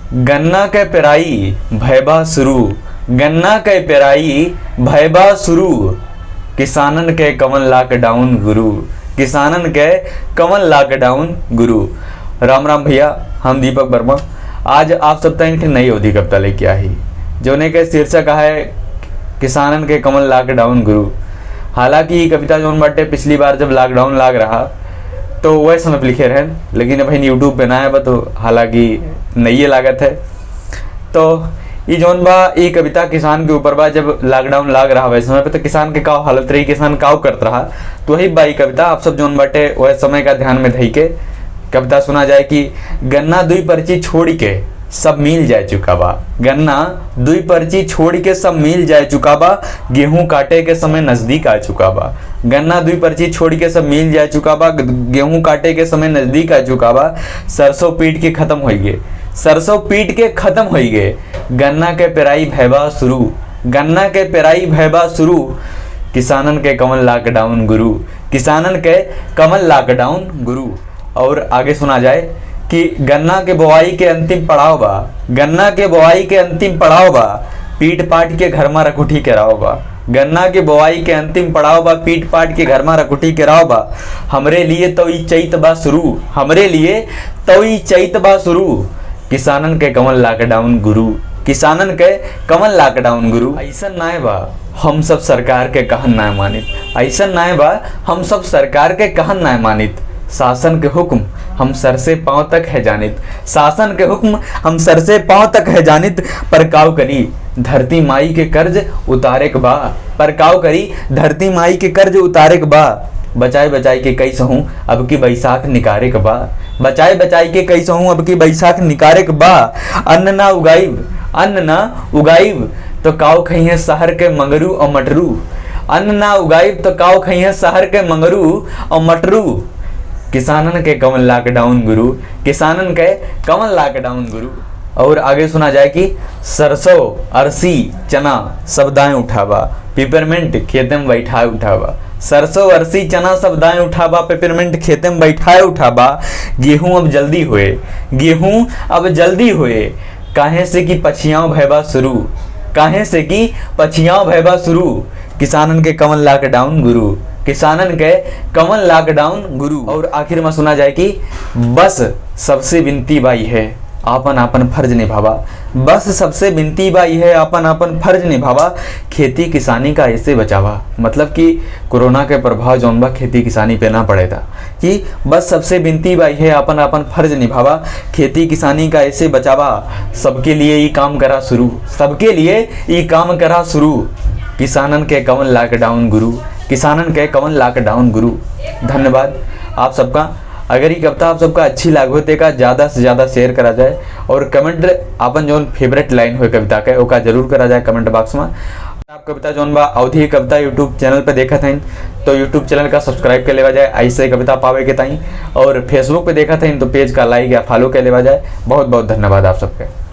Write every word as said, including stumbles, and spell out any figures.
गन्ना के पेराई भय बा शुरू, गन्ना के पेराई भय बा शुरू, किसानन के कवन lockdown गुरु, किसानन के कवन lockdown गुरु। राम राम भइया, हम दीपक वर्मा। आज आप सब ताईं एक ठे नई अवधी कविता लेके आए ही, जौने के शीर्षक है किसानन के कवन lockdown गुरु। हालांकि ई कविता जौन बाटे, पिछली बार जब lockdown लाग रहा तो वह समय पे लिखे रहन, लेकिन अबहिन YouTube पे ना आए बा, तो हालांकि नइये लागत है। तो ई जौन बा, ई कविता किसान के ऊपर बा। जब lockdown लाग रहा वह समय पे, तो किसान के का हालत रही, किसान का करत रहा, तो वही बा ई कविता। आप सब जौन बाटे वह समय का ध्यान में धई के कविता सुना जाए कि गन्ना दुई पर्ची छोड़ के सब मिल जाए चुका बा, गन्ना दुई पर्ची छोड़ के सब मिल जाए चुका बा, गेहूं काटे के समय नजदीक आ चुका बा, गन्ना दुई पर्ची छोड़ के सब मिल जाए चुका बा, ग-, गेहूं काटे के समय नजदीक आ चुका बा, सरसों पीट के खत्म होइगे, सरसों पीट के खत्म होइगे, गन्ना के पेराई भय बा शुरू, गन्ना के पेराई भय बा शुरू, किसानन के कवन lockdown गुरु, किसानन के कवन lockdown गुरु। और आगे सुना जाए कि गन्ना के बोआई के अंतिम पड़ाव बा, गन्ना के बोआई के अंतिम पड़ाव बा, पीट पाट के घर मा रकुठी केराव बा, गन्ना के बोआई के अंतिम पड़ाव बा, पीट पाट के घर मा रकुठी केराव बा। हमरे लिए तो ई चैत बा शुरू, हमरे लिए तो ई चैत बा शुरू, किसानन के कवन lockdown गुरु, किसानन के कवन lockdown गुरु। ऐसन नाय बा हम सब सरकार के कहन नाय मानित, ऐसन नाय बा हम सब सरकार के कहन नाय मानित। शासन के हुक्म हम सर से पाँव तक है जानित, शासन के हुक्म हम सर से पाँव तक है जानित। पर काव करी, धरती माई के कर्ज उतारे के बा, पर काव करी, धरती माई के कर्ज उतारे के बा। बचाए बचाए के कैसहूँ अब की बैसाख निकारे के बा, बचाए बचाए के कैसहूँ अब की बैसाख निकारे के बा। अन्न ना उगाइब, अन्न ना उगाइब तो काव खइहें शहर के मंगरू और मटरू, अन्न ना उगाइब तो काव खइहें शहर के मंगरू और मटरू। किसानन के कवन lockdown गुरु, किसानन के कवन lockdown गुरु। और आगे सुना जाए कि सरसों, अरसी, चना सब दाएं उठाबा, पिपरमेंट खेते में बैठाए उठाबा। सरसों, अरसी, चना सब दाएं उठाबा, पिपरमेंट खेते में बैठाए उठाबा। गेहूं अब जल्दी होए, गेहूं अब जल्दी होए, काहे से कि पछियाव भय बा शुरू, काहे से कि पछियाव भय बा शुरू। किसानन के कवन lockdown गुरु, किसानन के कवन lockdown गुरु। और आखिर मा सुना जाए कि बस सबसे विनती बा इहे, आपन आपन फर्ज निभावा। बस सबसे विनती बा इहे, आपन आपन फर्ज निभावा। खेती किसानी का ऐसे बचावा, मतलब कि कोरोना के प्रभाव जौन बा खेती किसानी पे ना पड़े दा। कि बस सबसे विनती बा इहे, आपन आपन फर्ज निभावा। खेती किसानी का ऐसे बचावा, सबके लिए ई काम करा शुरू, सबके लिए ई काम करा शुरू। किसानन के कवन lockdown गुरु, किसानन के कवन lockdown गुरु। धन्यवाद आप सबका। अगर ई कविता आप सबका अच्छी लागो तो एका ज्यादा से ज्यादा share करा जाए और comment, आपन जौन favourite line होए कविता के, ओका जरूर करा जाए comment box मा। आप कविता जौन बा अवधी कविता YouTube channel पे देखत हईं तो YouTube channel का subscribe कर लेवा जाए ऐसे कविता पावे के ताईं, और Facebook पे देखत हईं तो page का like या follow कर लेवा जाए। बहुत बहुत धन्यवाद आप सबके।